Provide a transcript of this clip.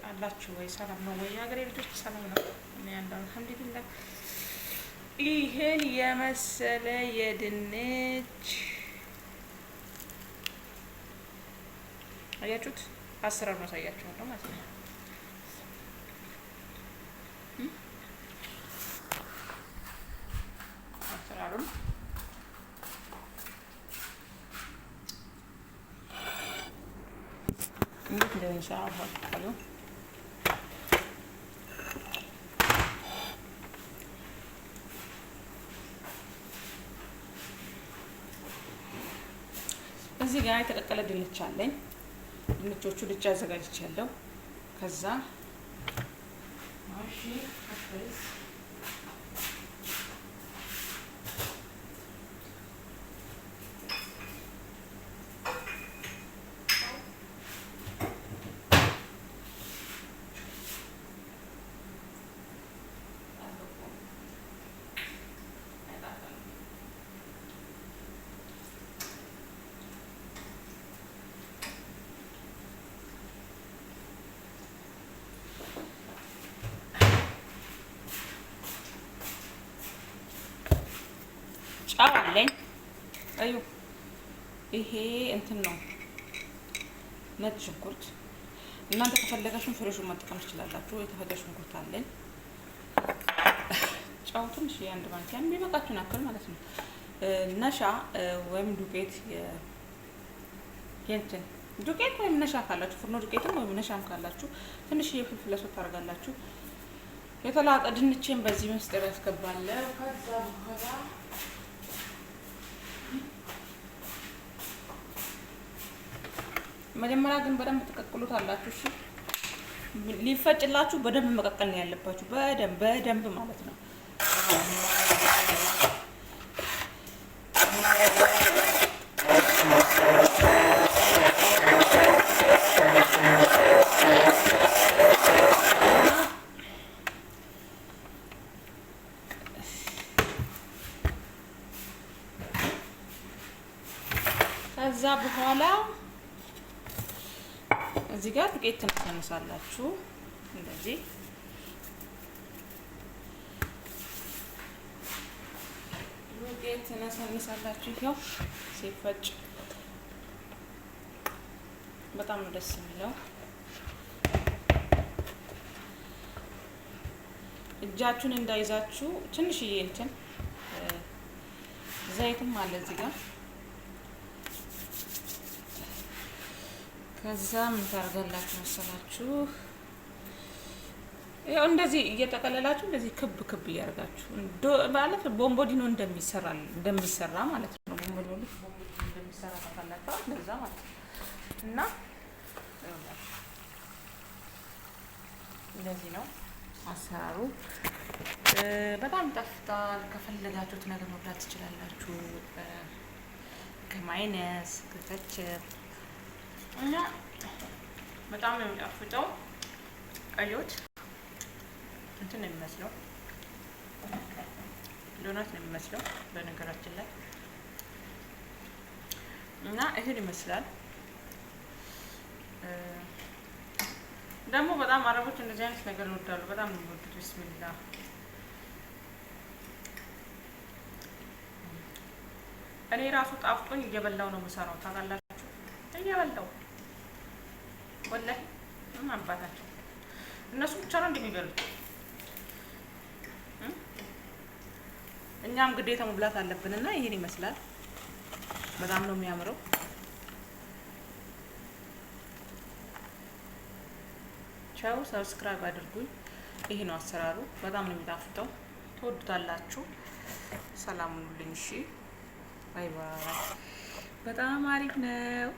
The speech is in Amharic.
አላችሁ ወይ? ሰላም ነው ወይ? የሀገሬ ልጆች ሰላም ነው? እኔ ያለው አልሐምዱሊላህ። ይሄን የመሰለ የድንች አያችሁት? አሰራሩን አሳያችኋለሁ ማለት ነው። አሰራሩን እንዴት እንደሚሰራ አሳያችኋለሁ። እዚህ ጋር የተቀቀለ ድንች አለኝ። ድንቾቹ ልጬ አዘጋጅቻለሁ። ከዛ እሺ ጨው አለኝ። እዩ ይሄ እንትን ነው ነጭ ሽንኩርት። እናንተ ከፈለጋችሁ fresh ኡን መጠቀም ትችላላችሁ። የተፈጨ ሽንኩርት አለኝ። ጨው ትንሽ የአንድ ማንኪያ የሚበቃችሁን ያክል ማለት ነው። نشا ወይም ዱቄት የእንትን ዱቄት ወይም نشا ካላችሁ ፍርኖ ዱቄትም ወይም نشا ም ካላችሁ ትንሽ የ فلفل أسود ታደርጋላችሁ። የተላጠ ድንቼን በዚህ መስጠር ያስገባለሁ። ከዛ በኋላ መጀመሪያ ግን በደንብ ትቀቅሉት አላችሁ። እሺ ሊፈጭላችሁ በደንብ መቀቀል ነው ያለባችሁ። በደንብ በደንብ ማለት ነው። ከዛ በኋላ እዚህ ጋር ዱቄት ትነሰንሳላችሁ። እንደዚህ ዱቄት ትነሰንሳላችሁ። ይኸው ሲፈጭ በጣም ነው ደስ የሚለው። እጃችሁን እንዳይዛችሁ ትንሽዬ እንትን ዘይትም አለ እዚህ ጋር። ከዛ ምን ታደርጋላችሁ መሰላችሁ? ያው እንደዚህ እየጠቀለላችሁ እንደዚህ ክብ ክብ እያደረጋችሁ ማለት ቦምቦዲኖ እንደሚሰራ ማለት ነው። ቦምቦዲኖ ልክ ቦምቦዲኖ እንደሚሰራ ታውቃላችሁ፣ እንደዛ ማለት ነው። እና እንደዚህ ነው አሰራሩ። በጣም ይጣፍጣል። ከፈለጋችሁት ነገር መብላት ትችላላችሁ። ከማይነስ ከከቸፕ እና በጣም ነው የሚጣፍጠው። እዩት፣ እንትን ነው የሚመስለው፣ ዶናት ነው የሚመስለው በነገራችን ላይ እና ይህን ይመስላል። ደግሞ በጣም አረቦች እንደዚህ አይነት ነገር ይወዳሉ። በጣም ነው የሚወዱት። ቢስሚላ እኔ ራሱ ጣፍጦኝ እየበላው ነው የምሰራው። ታውቃላችሁ፣ እየበላው ወላሂ ምን አባታቸው እነሱ ብቻ ነው እንደሚበሉት፣ እኛም ግዴታ መብላት አለብን። እና ይሄን ይመስላል። በጣም ነው የሚያምረው። ቻው፣ subscribe አድርጉኝ። ይሄ ነው አሰራሩ። በጣም ነው የሚጣፍጠው። ትወዱታላችሁ። ሰላም ሁኑልኝ። እሺ፣ bye bye። በጣም አሪፍ ነው።